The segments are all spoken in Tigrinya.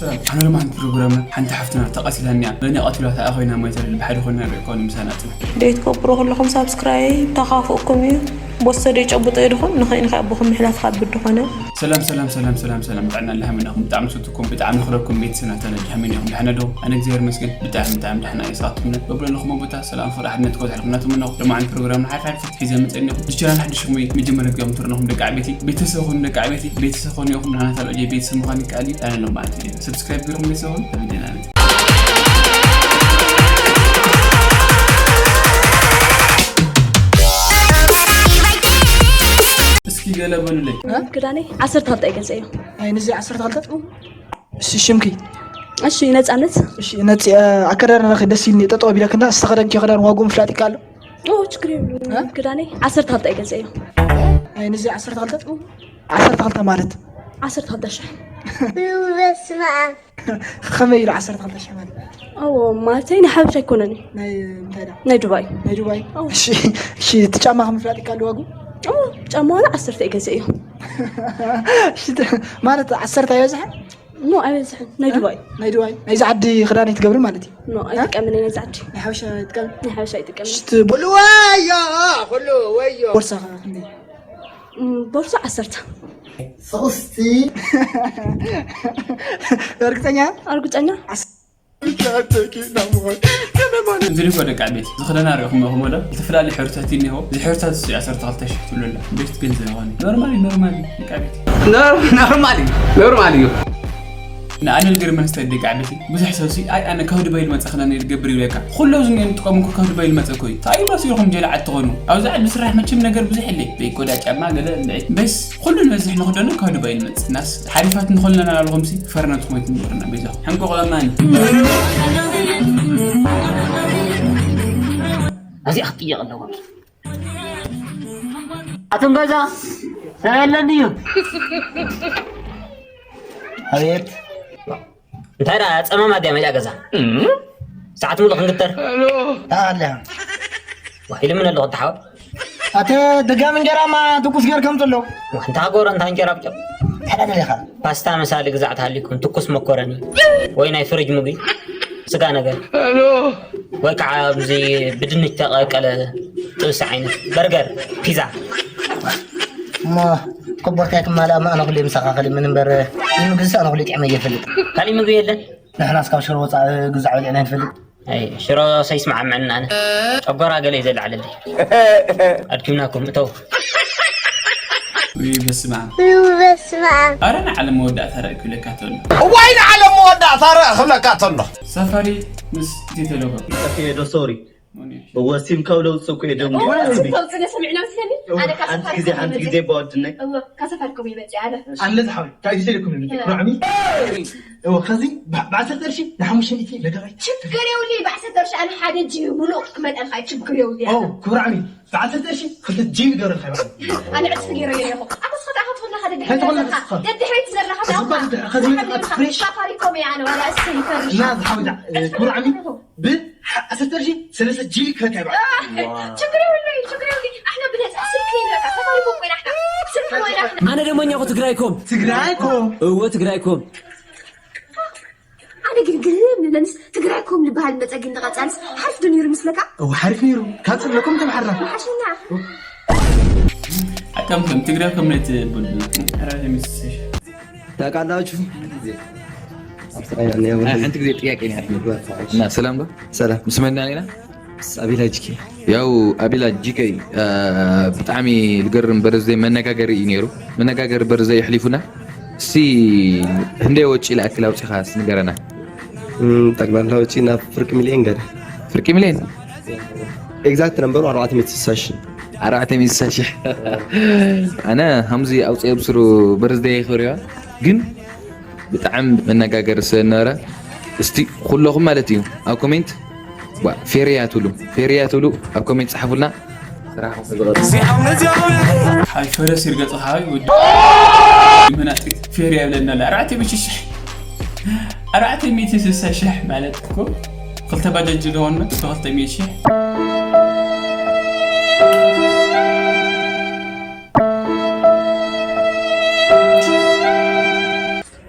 ሰላም፣ ኣነ ሎማዓንቲ ፕሮግራምና ሓንቲ ሓፍትና ተቐቲላኒያ። መን ቀቲላታ ኮይና ሞይታ ልብል ሓደ ኮይና ንርኢ ኮን ምሳና ጽንሕ። ደይትገብሩ ከለኹም ሳብስክራይብ ተኻፍኡኩም እዩ። ቦሰ ደይጨብጦ ይድኹም ንኸይንኸ ኣቦኹም ምሕላፍ ካብ ብድኾነ። ሰላም ሰላም ሰላም ሰላም ሰላም፣ ጥዕና ለሃመናኹም ብጣዕሚ ሰትኩም ብጣዕሚ ንኽረኩም ቤተሰብና ተነጅሃመን ኢኹም። ደሕና ዶ? ኣነ እግዚኣብሔር ይመስገን ብጣዕሚ ብጣዕሚ ደሕና እየ። ስኻትኩም ነ በብሎ ኣለኹም ቦታ ሰላም ፍቕሪ ሓድነት ክበዝሐልኩም እናተመነኹ ሎማዓንቲ ፕሮግራምና ሓሪፍ ሓሪፍ ሒዘ መጸ ኣለኹ። እዚ ቻናል ሓድሽ ኢኹም መጀመርያ ገምትሩ ኣለኹም ደቂ ዓበይቲ ቤተሰብ ኹኑ ደቂ ዓበይቲ ቤተሰብ ኹኑ ይኹም ንዓና ታልኦ ቤተሰብ ምዃን ይከኣል እዩ። ኣነ ሎም ማለት እዩ። ሰብስክራይብ ገርኹም ቤተሰብ ኹኑ ተመደና እስኪ ገለ በሉለይ። ክዳነይ ዓሰርተ ክልተ ይገዝአ እዩ። ኣይ ንዚ ዓሰርተ ክልተ እሺ ሽምኪ እሺ ነፃነት እሺ ነፂ ኣከዳድናኺ ደስ ኢልኒ ጠጠው ቢለክና ዝተኸደንኪ ክዳን ዋግኡ ምፍላጥ ይከኣል ኦ ችግር የብሉን ክዳነይ ዓሰርተ ክልተ ይገዝአ እዩ። ኣይ ንዚ ዓሰርተ ክልተ ዓሰርተ ክልተ ማለት ዓሰርተ ክልተ ሽሕ በስመ ኣብ ከመይ ኢሉ ዓሰርተ ክልተ ሽሕ ማለት ኣዎ ማለተይ ናይ ሓበሻ ኣይኮነን እዩ ናይ እንታይ ዳ ናይ ዱባይ ናይ ዱባይ እሺ እሺ እቲ ጫማ ከምፍላጥ ይካል ዋጉ ጫማ ዋላ ዓሰርተ ይገዝእ እዩ ማለት ዓሰርተ ኣይበዝሐ ኖ ኣይበዝሐን ናይ ዱባይ ናይ ዱባይ ናይዚ ዓዲ ክዳን ኣይትገብርን ማለት እዩ ኖ ኣይጥቀምን ናይ ነዚ ዓዲ ናይ ሓበሻ ይጥቀም ናይ ሓበሻ ኣይጥቀምን በሉ ወዮ ኩሉ ወዮ ቦርሳ ክንደይ ቦርሳ ዓሰርተ ሶስቲ እርግፀኛ እርግፀኛ ዝሪፎ ደቂ ቤት ዝኽደና ሪኹም ኹሞ ዶ ዝተፈላለዩ ሕብርታት እኒሆ እዚ ሕብርታት እሱ ዓሰርተ ክልተ ሽሕ ትብሉላ ቤት ገንዘብ ይኾነ ኖርማል ኖርማል ደቂ ቤት ኖርማል ኖርማል እዩ ንኣነ ልገርመን ስታይ ደቂ ዓበይቲ ብዙሕ ሰብ ሲ ኣይ ኣነ ካብ ዱባይ ልመፀ ክዳን እየ ልገብር ይብለካ ኩሎ እዚ እኒኦ ንጥቀሙ እኮ ካብ ዱባይ ልመፀ እኮ እዩ ታይ ባስ ኢኹም ጀላዓት ትኾኑ ኣብዚ ዓዲ ስራሕ መቸም ነገር ብዙሕ የለ ዘይቆዳ ጫማ ገለ እንድዒ በስ ኩሉ ንበዝሕ ንኽደኖ ካብ ዱባይ ልመፅ ናስ ሓሪፋት ንኾልና ናላለኹም ሲ ፈርነት ሞይት ንበርና በይዛኹም ሕንቆቕ ለማኒ እዚኣ ክትጥየቕ ኣለዋ ኣቶም ገዛ ሰብ የለን ድዩ ኣቤት እንታይ ደኣ ጸማም ኣድያ መሊኣ ገዛ ሰዓት ሙሉ ክንግተር ኣለያ ዋሒሉ ምን ኣለኹ ተሓወ ኣተ ደጋም እንጀራማ ትኩስ ገር ከም ዘሎ እንታ ጎረ እንታ እንጀራ ብጨ ተዳደለኻ ፓስታ መሳሊ ግዛዕ ተሃሊኩም ትኩስ መኮረኒ ወይ ናይ ፍሪጅ ምግቢ ስጋ ነገር ወይ ከዓ ኣብዚ ብድንች ተቐቀለ ጥብሲ ዓይነት በርገር ፒዛ እሞ ኮቦርታይ ትማልኣ እሞ ኣነ ኩሉ የመሳኻኸል ምን እምበር ይምግዝስ ኣነ ኩሉ ጥዕመ እየ ፈልጥ ካሊእ ምግቢ የለን ንሕና እስካብ ሽሮ ወፃእ ግዛዕ በሊዕና ንፈልጥ ኣይ ሽሮ ሰይስማዓመኒ ኣነ ጨጎራ ገለ እዩ ዘለዓለለይ ኣድኪምናኩም እተው ውይ በስመ ኣብ በስመ ኣብ ኣረ ንዓለም መወዳእታ ረእኩ ለካ ተሎ እዋይ ንዓለም መወዳእታ ረእኩ ለካ ተሎ ሰፋሪ ምስ ኢትዮ ቴሌኮም ዶ ሶሪ እወ ሲም ካብ ለውፅእ እኮ እየ ደንጉ ሓንቲ ግዜ ሓንቲ ግዜ በወድነይ ካብ ሰፈርኩም ይመፅእ ኣነ ኣለ ዝሓወይ ካብ ግዜ ልኩም ይመፅእ ኩራዕሚ እወ ከዚ ብዓሰርተ ቅርሺ ንሓሙሽተ ሚእቲ ለገባይ ችግር የውሊ ብዓሰርተ ቅርሺ ኣነ ሓደ ጂ ሙሉእ ክመጠልካ ችግር የውሊ ኩራዕሚ ብዓሰርተ ቅርሺ ክልተ ጂ ይገብረልካ ይበዓል ኣነ ዕፅፊ ገይረ ገይረ ይኹ ኣቶ ስኸት ኣኸ ትኾና ሓደ ድሕሪ ዘለኻ ደድሕሪት ዘለኻ ሳፋሪኮም እየ ኣነ ዋላ እሰ ይፈርሽ እና ዝሓወይ ኩራዕሚ ብዓሰርተ ቅርሺ ሰለስተ ጂቢ ክህበካ ይበዓል። ችግር የብሉይ፣ ችግር የብሉይ። ኣሕና ብነፃ ስልኪ በቃ ሳፋሪኮም ኮይና ኣሕና ስልኪ ኮይና ኣሕና። ኣነ ደሞኛ እኮ ትግራይኮም። ትግራይኮም። እወ ትግራይኮም። ኣነ ግን ግርም ይብለንስ ትግራይኮም ዝበሃል መፀ ግን ንቐፃልስ ሓሪፍ ዶ ነይሩ ምስለካ? እወ ሓሪፍ ነይሩ። ካብ ፅለኩም ተምሓርና። ሓሸና። ኣቀምቶም ትግራይኮም ናይ ትብል ሕራይ ምስሽ። ታውቃላችሁ ሓንቲ ግዜ ጥያቄ እና ሰላም ዶ ሰላም ምስ መን ኢና ኣቢላ ጂኬ ያው ኣቢላ ጂኬ ብጣዕሚ ዝገርም በርዝደይ መነጋገሪ እዩ ነይሩ መነጋገሪ በርዝደይ የሕሊፉና እስቲ ህንደይ ወጪ ለኣክል ኣውፂኻ ንገረና ጠቅላላ ወጪ ናብ ፍርቂ ሚሊዮን ገደ ፍርቂ ሚሊዮን ኤግዛክት ነምበሩ ኣርባዕተ ሚእቲ ስሳ ሺ ኣርባዕተ ሚእቲ ስሳ ሺ ኣነ ሃምዚ ኣውፅኦ ብስሩ በርዝደይ ይኽብርዋ ግን ብጣዕሚ መነጋገሪ ስለዝነበረ እስቲ ኩለኹም ማለት እዩ ኣብ ኮሜንት ፌርያ ትብሉ ፌርያ ትብሉ ኣብ ኮሜንት ፀሓፉልና ስራሕኩም ዝቐፅል ሓይ ፈረስ ይርገጽ ሓይ ወዲ መናጢት ፌርያ ይብለና ኣለ ኣርባዕተ ሚእቲ ሽሕ ኣርባዕተ ሚእቲ ስሳ ሽሕ ማለት እኮ ክልተ ባጃጅ ዝለወና ብክልተ ሚእቲ ሽሕ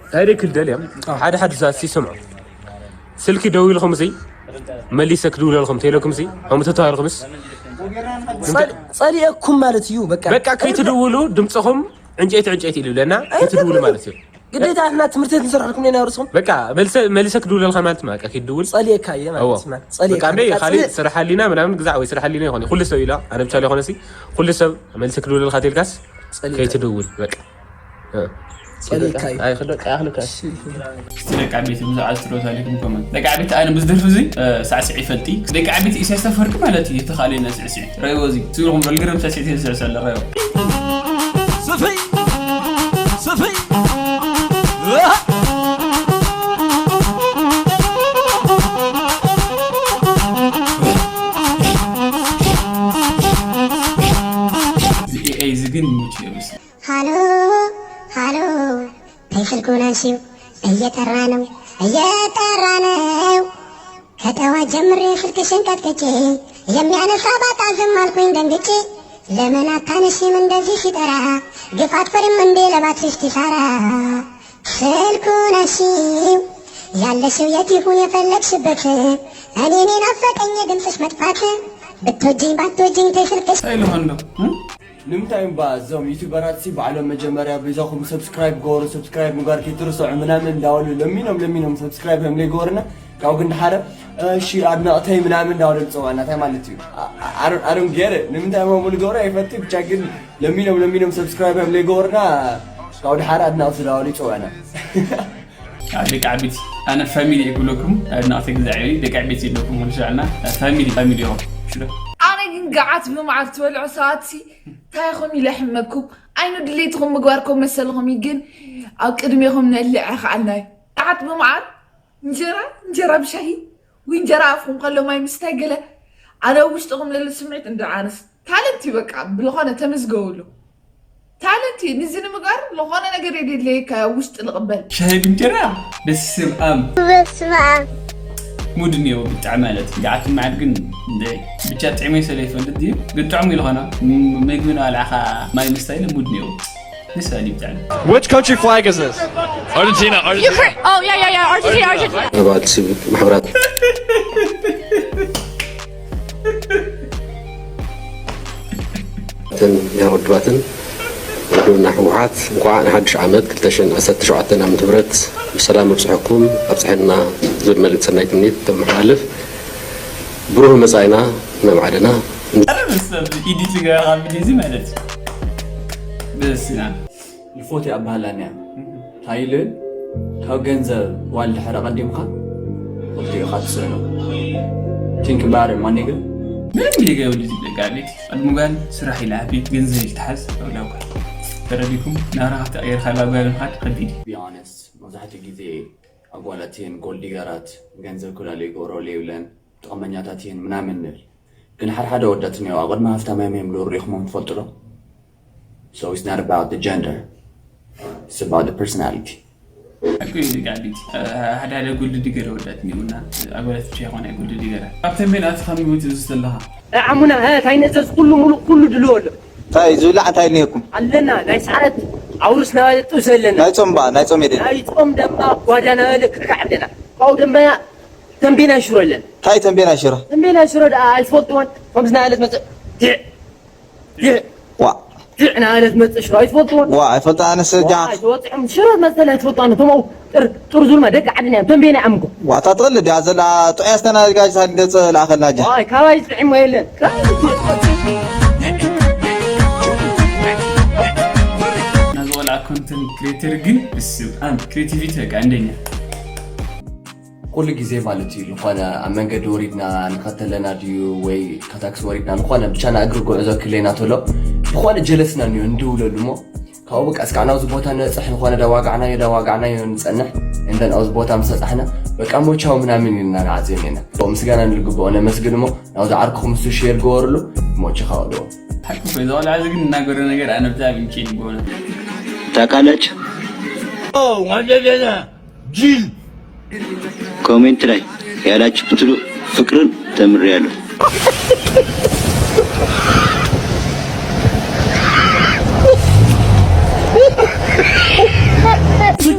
እንታይ ደይ ክልደል እዮም ሓደ ሓደ ሰዓት ሲሰምዑ ስልኪ ደው ኢልኹም ሲ መሊሰ ክድውለልኩም ተይለኩም ሲ ከምኡ ተተባልኩምስ ጸሊኤኩም ማለት እዩ። በቃ በቃ ከይትድውሉ ድምፅኹም ዕንጨይቲ ዕንጨይቲ ኢሉ ይብለና ከይትድውሉ ማለት እዩ። ግዴታ ንሕና ትምህርቲ ንሰርሐልኩም ኢና ርስኹም። በቃ መልሰ መልሰ ክድውለልካ ማለት ነው። በቃ ከይትድውል ጸሊኤካ እየ ማለት ነው። ጸሊኤካ በቃ እንደ ካሊ ስራሕ ሊና ምናምን ግዛዕ ወይ ስራሕ ሊና ይኾን ኩሉ ሰብ ኢላ ኣነ ብቻ ሊኾነ ሲ ኩሉ ሰብ መልሰ ክድውለልካ ተልካስ ከይትድውል በቃ ክስቲ ደቂ ዓበይቲ ብዛዕባ ዝትረወት ኣለኩም ኮመንት ደቂ ዓበይቲ ኣነ ምስ ደርፊ እዚ ሳዕስዒ ይፈልጢ ደቂ ዓበይቲ ኢሳያስ ኣፈወርቂ ማለት እዩ የተኻለና ስዕስዒ ረይዎ እዚ ስሩኹም በልግርም ሳዕስዒ ተስዕስዕ ኣለረዮ ሃሎ ሃሎ ተይስልኩን ኣንሺው እየጠራ ነው እየጠራ ነው ከጠዋት ጀምሬ ስልክሽን ቀጥቅጬ የሚያነሳ ባጣ ዝም አልኩኝ ደንግጬ ለምን አታነሺም እንደዚህ ሲጠራ ግፍ አትፈሪም እንዴ ለባትሽ ኪሳራ ስልኩን አንሺው ያለሽው የት ይሁን የፈለግሽበት እኔን ናፈቀኝ የድምፅሽ መጥፋት ብትወጂኝ ባትወጂኝ ተይ ስልክሽ ንምንታይ እምባ እዞም ዩቱበራት ሲ ባዕሎም መጀመርያ በይዛኹም ሰብስክራይብ ገበሩ ሰብስክራይብ ምግባር ከይትርስዑ ምናምን እንዳበሉ ለሚኖም ለሚኖም ሰብስክራይብ ከም ዘይገበሩና ካብ ግን ድሓረ እሺ ኣድናቕተይ ምናምን እንዳበሉ ዝፀዋና እንታይ ማለት እዩ ኣሮን ገይረ ንምንታይ መሙሉ ገበሩ ኣይፈት ብቻ ግን ለሚኖም ለሚኖም ሰብስክራይብ ከም ዘይገበሩና ካብ ድሓረ ኣድናቕቲ እንዳበሉ ይፀዋና ደቂ ዓበይቲ ኣነ ፋሚሊ ይብለኩም ኣድናቕተይ ግዛዕ ደቂ ዓበይቲ ይብለኩም ወንሻዕና ፋሚሊ ፋሚሊ ሆ ሽዶ ኣነ ግን ገዓት ብመዓር ትበልዑ ሰባትሲ እንታይ ኹም ኢለ ሕመኩም ኣይኑ ድሌትኹም ምግባር ኮም መሰልኹም እዩ ግን ኣብ ቅድሜኹም ነልዕ ኸዓልናዩ ገዓት ብመዓር እንጀራ እንጀራ ብሻሂ ወይ እንጀራ ኣፍኹም ከሎ ማይ ምስታይ ገለ ኣነ ኣብ ውሽጥኹም ለሉ ስምዒት እንደ ኣነስ ታለንት እዩ በቃ ብልኾነ ተመዝገቡሉ ታለንት እዩ ንዚ ንምግባር ዝኾነ ነገር የድለየካ ውሽጢ ንቕበል ሻሂ ብእንጀራ በስም ኣም በስም ኣም ሙድ እኒኦ ብጣዕሚ ማለት ገዓት ማዕድ ግን ብቻ ጥዕመ ስለ ይፈልጥ ድዩ ግን ጥዕሙ ይልኾና ምግቢ ናበላዕኻ ማይ ምስታይ ሙድ እኒኦ ደስ በሃሊ ብጣዕሚ Which country flag is this? Argentina. Argentina. Ukraine. Oh yeah, yeah, yeah. Argentina, Argentina. ኣባላት ሲቪክ ማሕበራት ትን ያ ውድባትን ውድብና ህወሓት እንኳዕ ንሓድሽ ዓመት ክልተ ሽሕን ዓሰርተ ሸውዓተን ዓመተ ምህረት ብሰላም ኣብፅሐኩም ኣብፅሐና ዝብል መልእክቲ ሰናይ ትምኒት ተመሓላልፍ ብሩህ መፃኢና እናማዕደና ኢዲት ዝገበርካ ቪዲዮ እዚ ማለት እዩ ደስ ኢና ልፎት ኣባህላን እያ ታይልን ካብ ገንዘብ ዋል ድሕሪ ቀዲምካ ክልቲኡ ኢኻ ትስእኖ think about it my nigga ምንም ጌጋ የብሉ ደቂ ዓበይቲ ቅድሚ ጓል ስራሕ ኢላ ቤት ገንዘብ ኢልትሓዝ ኣውላ ጓል ተረዲኩም ናብራ ከተቀይርካ ላ ጓል ምካድ ከቢድ እዩ be honest መብዛሕትኡ ግዜ ኣጓላት እየን ጎልዲገራት ገንዘብ ክላሉ ይገብረሉ የብለን ጥቕመኛታት እየን ምናምን ንብል ግን ሓድሓደ ኣወዳት እኒኦ ኣብ ቅድሚ ሃፍታም እዮም እዮም ዶ ርኢኹሞም ትፈልጡ ዶ So it's not about the gender. It's about the personality. ኣኩ እዩ ጋቢት ሓደ ሓደ ጉልዲ ገለ ወዳት እኒኡና ኣበለት ብቻ ይኾነ ጉልዲ ገለ ኣብ ተንቤን ኣትኻ ሚሞት እዚ ዘለኻ ዓሙና ታይ ነዘዝ ኩሉ ሙሉእ ኩሉ ድልዎ ኣሎ እንታይ ዝብላዕ እንታይ እኒሄኩም ኣለና ናይ ሰዓት ኣውርስ ናባለ ጥብሲ ኣለና ናይ ጾም በኣ ናይ ጾም የደ ናይ ጾም ደማ ጓዳ ናባለ ክርካዕ ኣለና ካብኡ ደንበና ተንቤና ሽሮ ኣለና እንታይ ተንቤና ሽሮ ተንቤና ሽሮ ደኣ ኣይትፈልጥዎን ከምዚ ናባለት መጽእ ዋ ጅዕና ኣለት መጽ ሽሮ ኣይትፈልጥዎ ዋ ኣይፈልጥ ኣነ ሰጃ ኣይትወጥዕም ሽሮ መሰለ ኣይትፈልጡ ኣነ ተማው ጥር ጥር ዙልማ ደቂ ዓድና እዮም ተንቤና ኣምጎ ዋታ ትቕል ድያ ዘላ ጥዑያ ስተና ጋጅ ሳል ገጽ ላኸልና ጃ ዋይ ካባይ ዝጥዕሞ የለን ናዚ ቆልዓ ኮንተንት ክሬተር ግን ብስም ኣም ክሬቲቪቲ በቃ እንደኛ ኩሉ ግዜ ማለት እዩ ዝኾነ ኣብ መንገዲ ወሪድና ንኸተለና ድዩ ወይ ካብ ታክሲ ወሪድና ዝኾነ ብቻ ናይ እግሪ ጉዕዞ ክህለየና ተሎ ዝኾነ ጀለስና እንዮ እንድውለሉ እሞ ካብኡ በቃ እስካዕ ናብዚ ቦታ ንበፅሕ ዝኾነ ዳዋጋዕናዮ ዳዋጋዕናዮ ንፀንሕ and then ኣብዚ ቦታ ምስ በፃሕና በቃ ሞቻው ምናምን ኢልና ንዓፅዮ ኔና ምስጋና ንልግብኦ ነመስግን እሞ ናብዚ ዓርክኹም እሱ ሼር ግበርሉ ሞችኻ ወድዎ ሓቂ ኮይዛ ቆልዓ እዚ ግን እናገረ ነገር ኣነ ብጣዕሚ ምጭ ልቦና ታቃለች ጅል ኮሜንት ላይ ያላችሁትን ፍቅርን ተምሬያለሁ።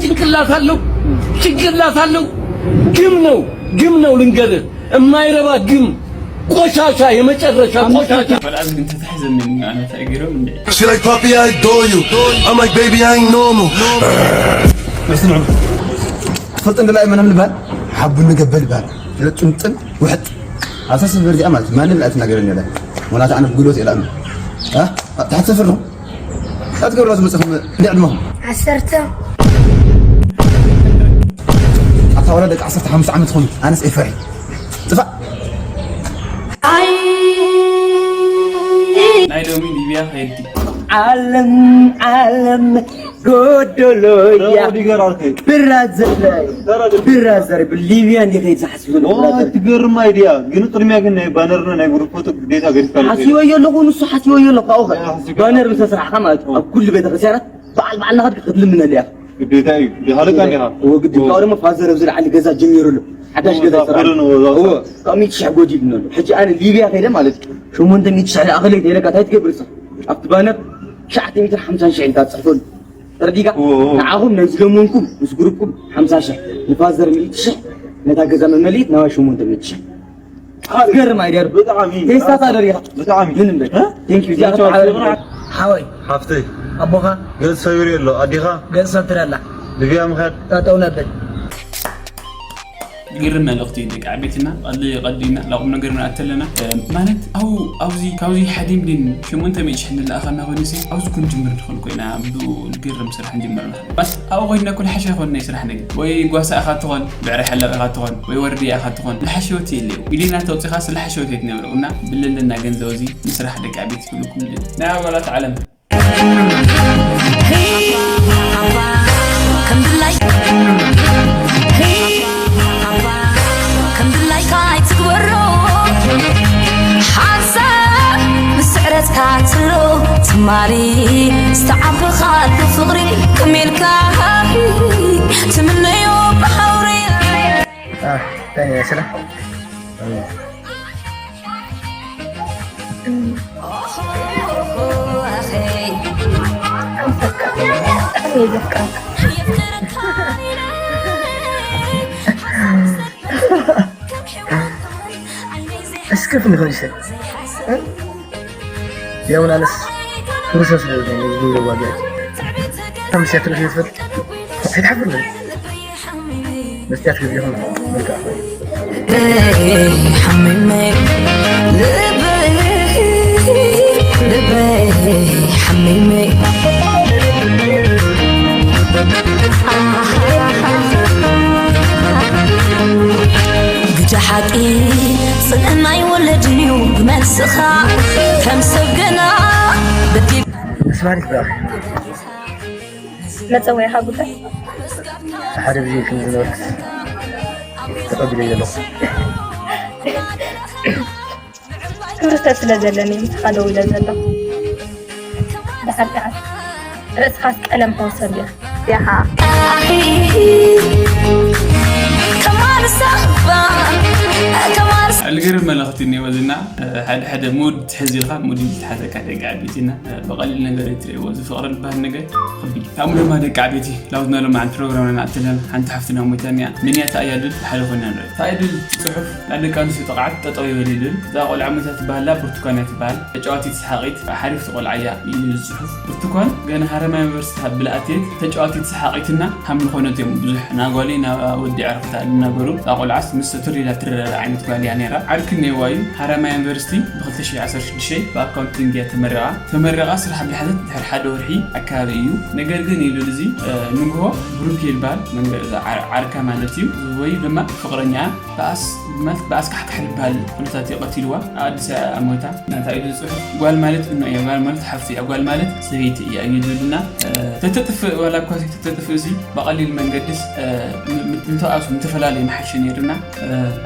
ጭንቅላት አለው፣ ጭንቅላት አለው። ግም ነው፣ ግም ነው። ልንገርህ፣ የማይረባ ግም፣ ቆሻሻ፣ የመጨረሻ ቆሻሻ። በጣም ግን ተታሕዘኒ ማለት አይገርም እንዴ? She like, "Papi, I adore you." I'm like, "Baby, I ain't normal." ትፈልጥ እንደ ላይ ምናምን ልባል ሓቡ ንገበል ይባል ጥምጥም ውሕጥ ኣሳስብ በርዚኣ ማለት ማንም ላት ነገር እንደ ወላ ኣነ ጉልበት ይላል። አ ታሕት ሰፍር ነው ኣትገብራ ዝመጽኹም እንደ ዕድመኹም ዓሰርተ ኣታ ወላ ደቂ ዓሰርተ ሓሙሽተ ዓመት ኾኑ ኣነስ ኣይፈርሒ ጥፋእ ናይ ሎሚ ሊብያ ከየዲ ዓለም ዓለም ጎዶሎያ ብራዘር ብራዘር ብሊብያ እንዲ ከይድ ዝሓስብ ዘሎ ብራዘር ትገርም ኣይድያ ግን ቅድሚያ ግን ናይ ባነርና ናይ ግሩፕ ፎቶ ግዴታ ገዲፍካ ሓስበዮ ኣለኹ ንሱ ሓስበዮ ኣለኹ ካብኡ ባነር ምሰስራሕካ ማለት ኣብ ኩሉ ቤተክርስትያናት በዓል በዓል ናኸድካ ክትልምነሉ እያ ግዴታ እዩ ዲኻ ልካ ዲኻ እዎ ግዲ ካብኡ ድማ ፋዘር ኣብዚ ላዕሊ ገዛ ጀሚሩ ኣሎ ሓዳሽ ገዛ ይሰራ እዎ ካብ ሚእቲ ሽሕ ጎዲሉ ኣሎ ሕጂ ኣነ ሊብያ ከይደ ማለት እዩ ሸሞንተ ሚእቲ ሽሕ ኣኸለይ ተይለካ እንታይ ትገብር እሱ ኣብቲ ባነር ትሽዓተ ሚእትን ሓምሳን ሽሕ ኢልካ ትፅሕፈሉ ተረዲእካ ንዓኹም ነዚ ለመንኩም ምስ ግሩፕኩም ሓምሳ ሽሕ ንፋዘር ሚእቲ ሽሕ ነታ ገዛ መመልኢት ናባይ ሸሞንተ ሚእቲ ሽሕ ትገርም ኣይድያ ብጣዕሚ ቴስታ ታደር ኢኻ ብጣዕሚ ምን እንደ ቴንክ ዩ እዚኣ ክትሓበር ሓወይ ሓፍተይ ኣቦኻ ገጽ ሰቢሩ ኣሎ ኣዲኻ ገጽ ሰብትር ኣላ ልብያ ምኻድ ጠጠው ነብል ግርም መልእኽቲ ደቂ ዓቤትና ቀሊ ቀዲና ላቁም ነገር ምንኣት ተለና ማለት ኣው ኣብዚ ካብዚ ሓደ ሚሊዮን ሸሞንተ ሚእቲ ሽሕ ንለኣኸና ኮይኑ ሲ ኣብዚ ኩን ጅምር ንኾን ኮይና ብኡ ልግርም ስራሕ ንጅምር ንኽእል ኣብኡ ኮይንና ኩን ሓሻ ይኾን ናይ ስራሕ ነገር ወይ ጓሳ ኢኻ ትኾን ብዕራይ ሓላቕ ኢኻ ትኾን ወይ ወርድያ ኢኻ ትኾን ንሓሸወት የለዩ ሚሊዮናት ኣውፂኻ ስለ ሓሸወት የትነብረው እና ብለለና ገንዘብ እዚ ንስራሕ ደቂ ዓቤት ይብልኩም ናይ ኣባላት ዓለም ከምድላይካ ኣይትግበሮ ሓንሳብ ምስ ስዕረትካ ትሎ ትማሊ ዝተዓበኻሉ ፍቕሪ ከመልካ ትምነዮ ብሓውሪ ስለ እስከፍ ንኸንሰ የውናንስ ክርስቶስ ዝብሎ ዋጋ ከምስያ ትርፍ ይፈጥ ኣይትሓፍር መስትያት ገዚእኹም መልክዕ ሓሚመ ልበይ ልበይ ሓሚመ ግደ ሓቂ ጽልእና ይወለድን እዩ ብመልስኻ ከም ሰብ ገና በዲል መስማሪት ብኣኺ መጸወዒኻ ጉዳይ ሓደ ግዜ ከም ዝነበርክስ ተቐቢለ ዘለኹ ክብርተ ስለ ዘለኒ ምሳኻ ደው ኢለ ዘለኹ ድሓር ከዓ ርእስኻስ ቀለም ተወሰዱ ኢኻ ከማርሳ ከማርሳ ልግርም መልእኽቲ እኒኦ ዝና ሓደ ሓደ ሙድ ትሕዝ ኢልካ ሙድ ትሓዘካ ደቂ ዓበይትና ብቐሊል ነገር ትርእይዎ እዚ ፍቕሪ ዝበሃል ነገር ከቢድ እዩ። ታሙ ድማ ደቂ ዓበይቲ ላውዝና ሎማዓንቲ ፕሮግራምና ንኣትለን ሓንቲ ሓፍትና ሞይታን እያ። መን እያ እታ ኣያድል ብሓደ ኮይና ንርኢ። እታ ኣያድል እቲ ፅሑፍ ናብ ደቂ ኣንስትዮ ጥቕዓት ጠጠው ይበል ይብል። እዛ ቆልዓ መን እያ ትበሃል? ብርቱካን እያ ትበሃል። ተጫዋቲት ሰሓቒት ሓሪፍቲ ቆልዓ እያ ይብል እዚ ፅሑፍ። ብርቱኳን ገና ሃረማያ ዩኒቨርሲቲ ካብ ብልኣትየት ተጫዋቲት ሰሓቒትና ሃም ዝኾነት እዮም ብዙሕ ናጓሊ ናብ ወዲ ዕርፍታ ዝናገሩ እዛ ቆልዓስ ምስ ቱሪላ ትረዳዳ ዓይነት ጓል እያ ነይራ ዓርኪ እኒአዋ እዩ ሃረማያ ዩኒቨርሲቲ ብ2016 ብኣካውንቲንግ እያ ተመሪቓ ተመሪቓ ስራሕ ብልሓዘት ድሕሪ ሓደ ወርሒ ኣካባቢ እዩ ነገር ግን ይብል እዚ ንግሆ ብሩክ ይልባል መንገ ዓርካ ማለት እዩ ወይ ድማ ፍቕረኛ በኣስ ማለት በኣስ ካሕካሕ ዝበሃል ኩነታት እዩ ቀቲልዋ ኣብ ኣዲስ ኣበባ ሞታ ናታ ኢሉ ዝፅሑፍ ጓል ማለት እኖ እያ ጓል ማለት ሓፍቲ እያ ጓል ማለት ሰበይቲ እያ እዩ ዝብልና ተተጥፍእ ዋላ እኳ ተተጥፍእ እዚ ብቐሊል መንገድስ ምትኣሱ ምተፈላለየ መሓሸ ነይርና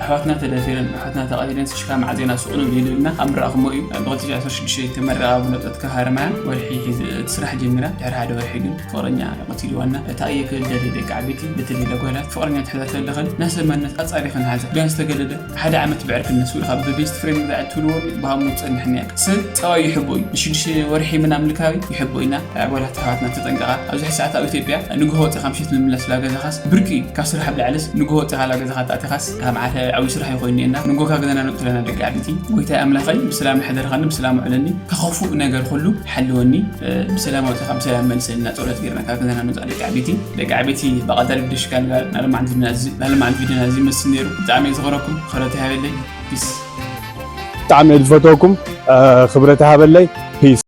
ኣሕዋትና ተደፊረን ኣሕዋትና ተቐቲለን ሽካ መዓዜና ስቕ ንብል ይብልና ኣብ ምራቕ እሞ እዩ። ብ2016 ተመረቓ ብነብጠት ከሃረማያ ወርሒ ሒዝ እቲ ስራሕ ጀሚራ ድሕሪ ሓደ ወርሒ ግን ፍቕረኛ ቀቲልዋና። እታ እየ ክብል ደልየ ደቂ ዓበይቲ በተለይ ለጓላት ፍቕረኛ ትሕዛ ተለኸን ናይ ሰብ ማንነት ኣጻሪኸን ሓዛ ቢያንስ ተገደደ ሓደ ዓመት ብዕርክነት ስውልካ ብቤስት ፍሬንድ ዛዕ ትብልዎ ብሃሙ ጸንሕን እያ። ሰብ ጸባይ ይሕቦ እዩ። ንሽዱሽተ ወርሒ ምናምን ልካቢ ይሕቦ ኢና። ኣጓላት ኣሕዋትና ተጠንቀቓ። ኣብዚ ሕጂ ሰዓት ኣብ ኢትዮጵያ ንግሆ ወፂኻ ምሸት ምምላስ ላገዛኻስ ብርቂ እዩ። ካብ ስራሕ ብላዕልስ ንግሆ ወፂኻ ላገዛኻ ተኣቲኻስ ካብ ዓተ ዓብዪ ስራሕ ይኮይኑ እና ንጎካ ገዛና ንጥለና ደቂ ዓበይቲ። ጎይታይ ኣምላኸይ ብሰላም ሕደርኻኒ ብሰላም ዕለኒ ከኸፉእ ነገር ኩሉ ሓልወኒ። ብሰላም ወፂኻ ብሰላም መልሰልና ጸሎት ጌርና ካብ ገዛና ንውፃእ ደቂ ዓበይቲ። ደቂ ዓበይቲ ብቐዳሪ ብደሽካ ንጋር ናለማዓንት ቪድዮና እዚ ናለማዓንት ቪድዮና እዚ መስል ነይሩ። ብጣዕሚ እየ ዝኸረኩም። ክብረት ይሃበለይ። ፒስ። ብጣዕሚ እየ ዝፈትወኩም። ክብረት ይሃበለይ። ፒስ።